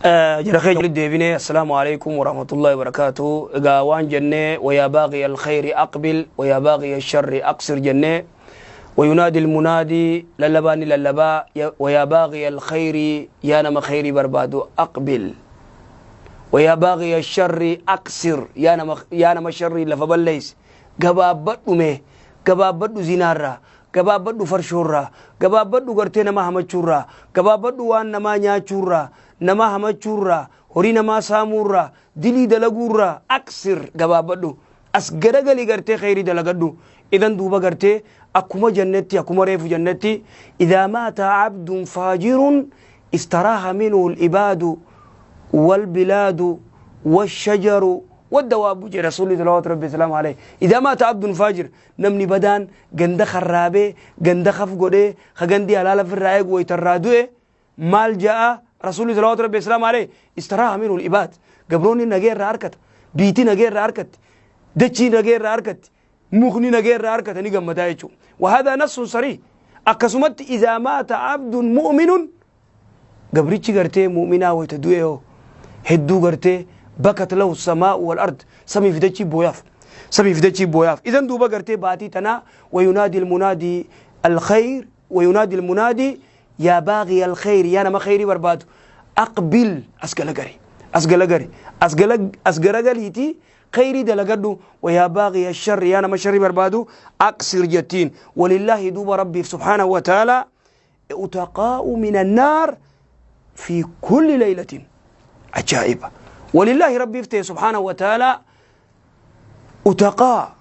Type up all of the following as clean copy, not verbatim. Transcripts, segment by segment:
Jara keenya deebinee, assalaamu alaikum warahmatullahi wabarakaatu. Egaa waan jennee, wayaa baaqi alkhayri aqbil, wayaa baaqi alsharri aqsir jennee. وينادي المنادي للباني للبا، ويا باغي الخير، يا نما خيري بربادو، أقبل، ويا باغي الشر أقصر، يا نما يا نما شر لفبليس gabaabadhu mee, gabaabadhu zinaarraa, gabaabadhu farshoorraa, gabaabadhu gartee nama hamachuurraa, gabaabadhu waan namaa nyaachuurraa, nama hamachuurraa, horii namaa saamuurraa, dilii dalaguurraa. Aqsir, gabaabadhu, as garagalii gartee kheyrii dalagadhu. Idan duuba gartee akkuma jannetti, akkuma reefu jannetti, idaa maata abdun faajirun istaraaha minhu libaadu والبلاد والشجر والدواب. جي رسول الله صلى الله وسلم عليه، إذا مات عبد فاجر، نمني بدان غند خرابي غند خف غدي خغندي حلال في الرأي ويترادو مال جاء رسول الله صلى الله وسلم عليه، استراح منه العباد، قبروني نغير حركت، بيتي نغير حركت، دچي نغير حركت، مخني نغير حركت، ني غمدا. وهذا نص صريح. أكسمت إذا مات عبد مؤمن، gabrichi gartee mu'minaa wayta du'e hedduu gartee بكت له السماء والأرض، samii fi dachii booyaaf, samii fi dachii booyaaf. Idan duuba gartee baatii tanaa، وينادي المنادي الخير، وينادي المنادي يا باغي الخير، يا نما خيري بربادو، أقبل، as garagali, as garagali, as garagaliitii خيري dalagadhu، ويا باغي الشر، يا نما شري بربادو، أقصر jettiin. ولله دوب ربي سبحانه وتعالى عتقاء من النار في كل ليلة. عجائب. ولله ربي افتي سبحانه وتعالى عتقاء،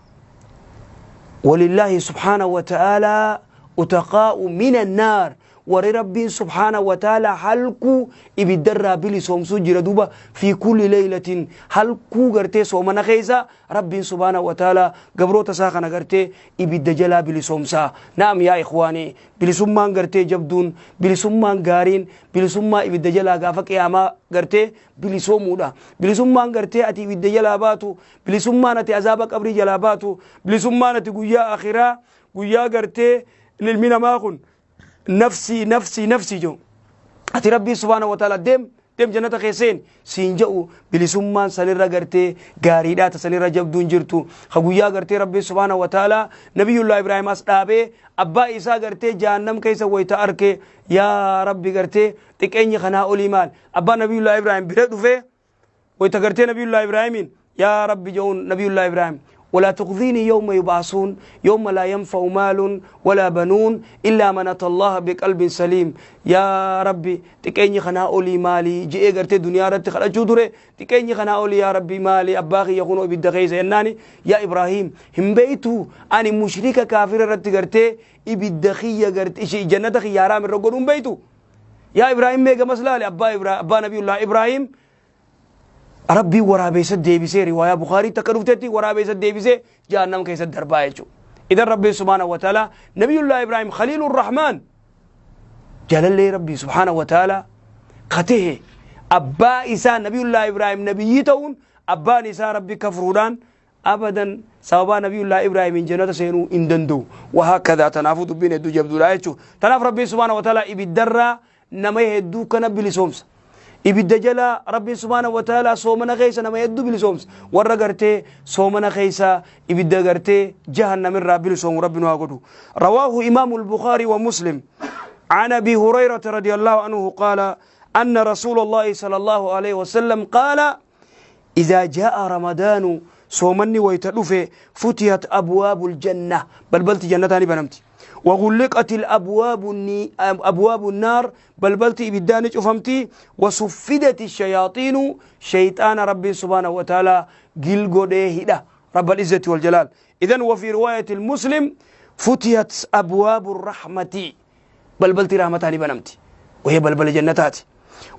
ولله سبحانه وتعالى عتقاء من النار، warri Rabbiin سبحانه وتعالى halkuu ibiddarraa bilisoomsuu jira duuba. في كل ليلة، halkuu gartee soomana keessa Rabbiin سبحانه وتعالى gabroota isaa kana gartee ibidda jalaa bilisoomsaa. نعم يا إخواني، bilisummaan gartee jabduun, bilisummaan gaariin, bilisummaa ibidda jalaa gaafa qiyaamaa gartee bilisoomuudha. Bilisummaan gartee ati ibidda jalaa baatu, bilisummaan ati azaaba qabrii jalaa baatu, bilisummaan ati guyyaa akhiraa, guyyaa gartee ilmi namaa kun نفسي نفسي نفسي جو, ati Rabbii سبحانه وتعالى deem deem jannata keesseen siin jedhu, bilisummaan sanirra gartee gaariidhaa ta sanirra jabduun jirtu. Ka guyyaa gartee Rabbii سبحانه وتعالى Nabiyullaa Ibraahim as dhaabee abbaa isaa gartee jahannam keessa wayita arke, yaa Rabbi, gartee xiqqeenyi kanaa olii maal? Abbaa Nabiyullaa Ibraahim bira dhufee wayita gartee Nabiyullaa Ibraahimiin yaa Rabbi jedhuun, Nabiyullaa Ibraahim ولا تخزني يوم يبعثون، يوم لا ينفع مال ولا بنون إلا من أتى الله بقلب سليم. يا ربي، xiqqeenyi kanaa olii maali je'ee gartee duniyaa irratti kadhachuu ture. Xiqqeenyi kanaa olii, yaa Rabbi, maali? Abbaa kiyya kunoo ibidda keessa jennaani, yaa Ibraahim, hin beeytu, ani mushrika kaafira irratti gartee ibidda kiyya gartee jannata kiyya haraam irra godhuun beeytu? Yaa Ibraahim, mee gamas laale. Abbaa Nabiyullah Ibraahim Rabbii waraabeessa deebisee, riwaayaa Bukaarii takka dhuftetti, waraabeessa deebisee jahannam keessa darbaa jechuudha. Idan Rabbiin سبحانه وتعالى Nabiyullah Ibraahim خليل الرحمن, jaalallee Rabbii سبحانه وتعالى katehe, abbaa isaa Nabiyullah Ibraahim nabiyyii ta'uun abbaan isaa Rabbi kafruudhaan abadan sababaa Nabiyullah Ibraahimiin jannata seenuu hin danda'u. وهكذا. Tanaafuu dubbiin hedduu jabduudha jechuudha. Tanaaf Rabbiin سبحانه وتعالى ibiddarraa nama hedduu kana bilisoomsa. Ibidda jala Rabbiin سبحانه وتعالى soomana keessa nama hedduu bilisoomsa. Warra gartee soomana keessa ibidda gartee jahannamirraa bilisoomu Rabbi nu haa godhu. رواه إمام البخاري ومسلم عن أبي هريرة رضي الله عنه قال أن رسول الله صلى الله عليه وسلم قال إذا جاء رمضان، soomanni wayta dhufe، فتحت أبواب الجنة، balbalti jannataani banamti، وغلقت الأبواب أبواب النار، balbalti ibiddaani cufamti، وصفدت الشياطين، شيطان ربي سبحانه وتعالى gilgodhee hidha رب العزة والجلال. إذن وفي رواية المسلم فتحت أبواب الرحمة، balbalti rahmataani banamti، وهي balbala jannataati،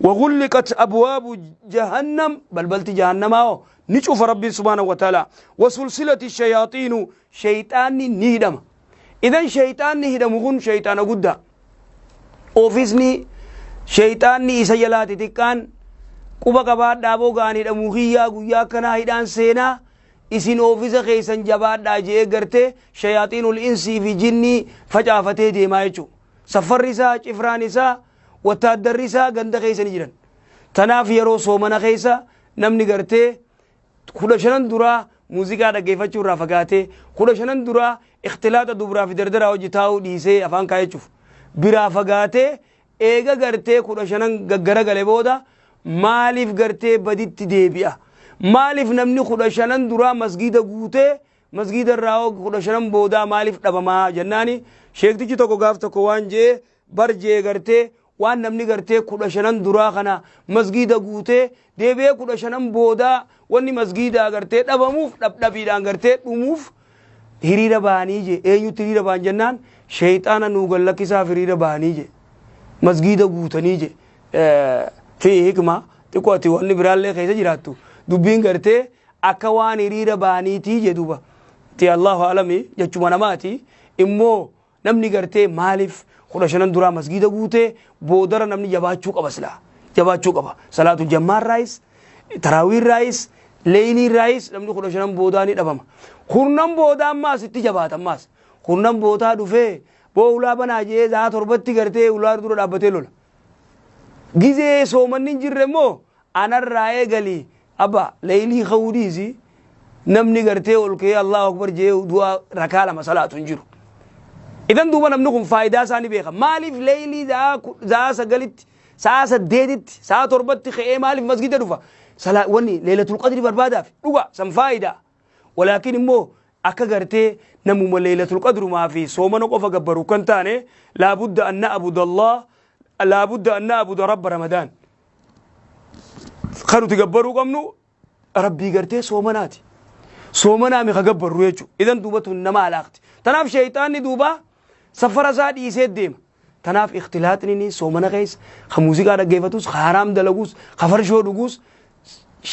وغلقت أبواب جهنم، balbalti جهنم ni cufa ربي سبحانه وتعالى، وسلسلت الشياطين، شيطان ni hidhama. Idan shayxaanni hidhamu kun shayxaana guddaa. Oofisni shayxaanni isa jalaati xiqqaan quba qabaadhaa boo ga'an hidhamuu kiyyaa guyyaa akkanaa hidhaan seenaa, isin oofisa keessan jabaadhaa je'ee gartee شياطين الإنس fi jinnii facaafatee deemaa jechuudha. Safarri isaa, cifraan isaa, wattaaddarri isaa ganda keessa ni jiran. Tanaaf yeroo soomana keessa namni gartee 15 duraa muuziqaa dhaggeeffachuu irraa fagaatee, 15 duraa ikhtilaaxa dubraa fi dardaraa hojii taa'uu dhiisee afaan kaayachuuf biraa fagaatee, eega gartee 15 gaggaragale booda maaliif gartee baditti deebi'a? Maaliif namni 15 duraa masgiida guutee masgiida irraa 15 boodaa maaliif dhabamaa jennaani, sheektichi tokko gaaf tokko waan jee bar jee, gartee waan namni gartee 15 duraa kana masgiida guutee deebi'ee 15 boodaa wanni masgiidaa gartee dhabamuuf dhabdhabiidhaan gartee dhumuuf hiriira ba'anii je. Eenyutti hiriira ba'an jennaan, sheeyxaana nuu gallakkisaaf hiriira ba'anii je, masgiida guutanii je. Fi hikma xiqqoo ati wanni biraallee keessa jiraattu dubbiin gartee akka waan hiriira ba'aniitii je duuba. Ti Allahu alami jechuma namaati. Immoo namni gartee maaliif 15 duraa masgiida guutee boodara namni jabaachuu qaba? Silaa jabaachuu qaba. Salaatu jammaarraayis, taraawiirraayis, leeyliirraayis namni 15 boodaa ni dhabama. Kurnan boodaa ammaas itti jabaata. Ammaas kurnan boodaa dhufee boo ulaa banaa jee za'a 7tti gartee ulaa dura dhaabbatee lola. Gizee soomanni hin jirre immoo anarraa eegali abba leeylii ka'uu dhiisi, namni gartee ol ka'ee Allahu akbar jee du'a rakaa 2 salaatu hin jiru. Idan duuba namni kun faayidaa isaa ni beeka. Maaliif leeylii za'a 9tti, sa'a 8tti, sa'a 7tti ka'ee maaliif masgida dhufa? Wanni leelatul qadri barbaadaaf dhuga san faayidaa. Walaakin immoo akka gartee namuma leelatul qadrumaa fi soomana qofa gabbaru kan taane, laabudda an na'budu Allah, laabudda an na'buda rabba Ramadaan. Kan nuti gabbaruu qabnu rabbii gartee soomanaati. Soomanaa mi ka gabbarru jechuudha. Idan duuba tun nama alaaqti. Tanaaf sheeyxaanni duuba safara isaa dhiisee deema. Tanaaf ikhtilaaxni soomana keessa ka muuziqaa dhaggeeffatus, ka haraam dalagus, ka farshoo dhugus,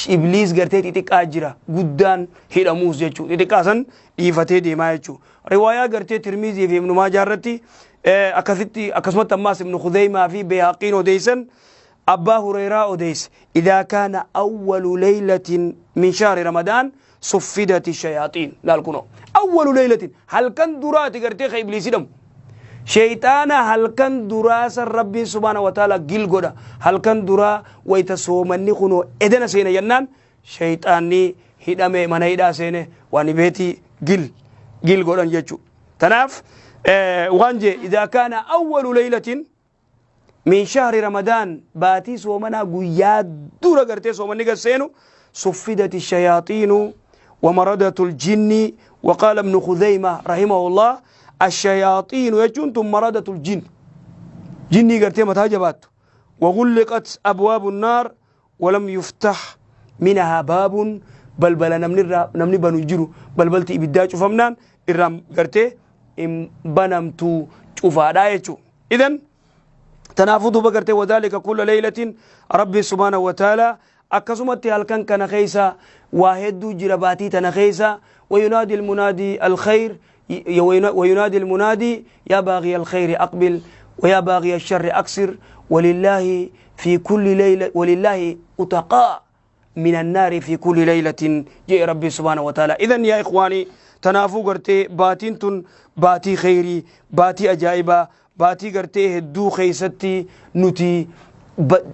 ibliis gartee xixiqqaa jira, guddaan hidhamuus jechuudha. Xixiqqaa san dhiifatee deemaa jechuudha. Riwaayaa gartee Tirmizii fi Ibnu Maajaa irratti akkasitti, akkasumatti ammaas Ibnu Khuzeymaa fi Beehaqiin odeessan, Abbaa Hureyraa odeesse: idaa kaana awwalu leeylatin min shahri Ramadaan suffidati shayaaxiin. Laal kunoo, awwalu leeylatin, halkan duraati gartee ka ibliis hidhamu. Sheeyxaana halkan duraa san Rabbiin subhaana wa ta'ala gil godha. Halkan duraa wayta soomanni kunoo edana seena jennaan sheeyxaanni hidhame, mana hidhaa seene, waan beetii gil gil godhan jechuu. Tanaaf waan jee, idaa kaana awwalu leeylatin min shahri Ramadaan, baatii soomanaa guyyaa dura gartee soomanni gad seenu, suffidati shayaaxiinu ومردة الجن. وقال ابن خزيمة رحمه الله: الشياطين يجون مردة الجن، جني قرتي متى جبات، وغلقت أبواب النار ولم يفتح منها باب. بل نمني بنو جرو بل إبدا شوفمنان إرام قرتي إم بنمتو شوفا يجو. إذن تنافض بقرتي وذلك كل ليلة. ربي سبحانه وتعالى akkasumatti halkan kana keessa waa hedduu jira. Baatii tana keessa وينادي المنادي الخير، وينادي المنادي: يا باغي الخير أقبل ويا باغي الشر أقصر. ولله في كل ليلة، ولله عتقاء من النار في كل ليلة جاء ربي سبحانه وتعالى. إذن يا إخواني، تنافو غرتي باتين تن باتي خيري، باتي أجائبة، باتي غرتي هدو خيستي نتي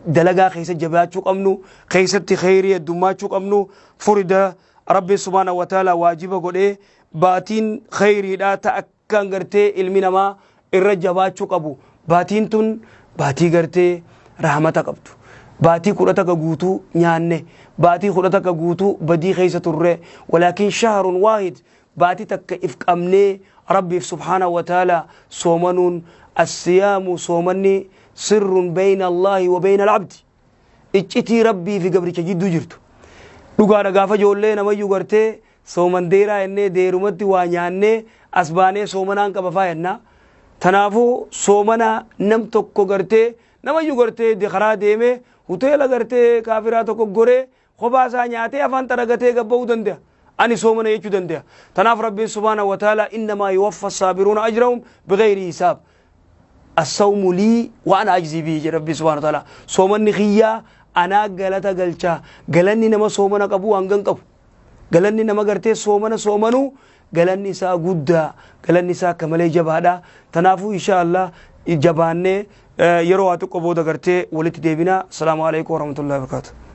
dalagaa keessa jabaachuu qabnu, keessatti kheyrii heddummaachuu qabnu. Furida Rabbi subhaanahu wa ta'ala waajiba godhee baatiin kheyriidha ta akkaan gartee ilmi namaa irra jabaachuu qabu. Baatiin tun baatii gartee rahmata qabdu. Baatii 11 guutuu nyaanne, baatii 11 guutuu badii keessa turre, walaakin shahrun waahid, baatii takka if qabnee Rabbiif subhaanahu wa ta'ala soomanuun. Assiyaamu, soomanni, سر بين الله وبين العبد, iccitii Rabbii fi gabricha jidduu jirtu. Dhugaadha, gaafa ijoollee namayyuu gartee sooman deeraa jennee deerumatti waa nyaannee as baanee soomanaan qaba faa jennaa. Tanaafuu soomana nam tokko gartee namayyuu gartee karaa deemee hoteela gartee kaafiraa tokko goree kophaa isaa nyaatee afaan xaragatee gabba'uu danda'a. Ani soomana jechuu danda'a. Tanaaf Rabbiin subhaanahu wa ta'ala: إنما يوفى الصابرون أجرهم بغير حساب، الصوم لي وأنا أجزي به jedhe Rabbi subhaanahu wa ta'ala. Soomanni kiyyaa, anaa galata galchaa. Galanni nama soomana qabu hangan qabu, galanni nama gartee soomana soomanuu galanni isaa guddaa, galanni isaa akka malee jabaadha. Tanaafuu insha Allah jabaannee Yeroo waa xiqqoo booda gartee walitti deebina. Asalaamu alaikum warahmatullahi wabarakatuh.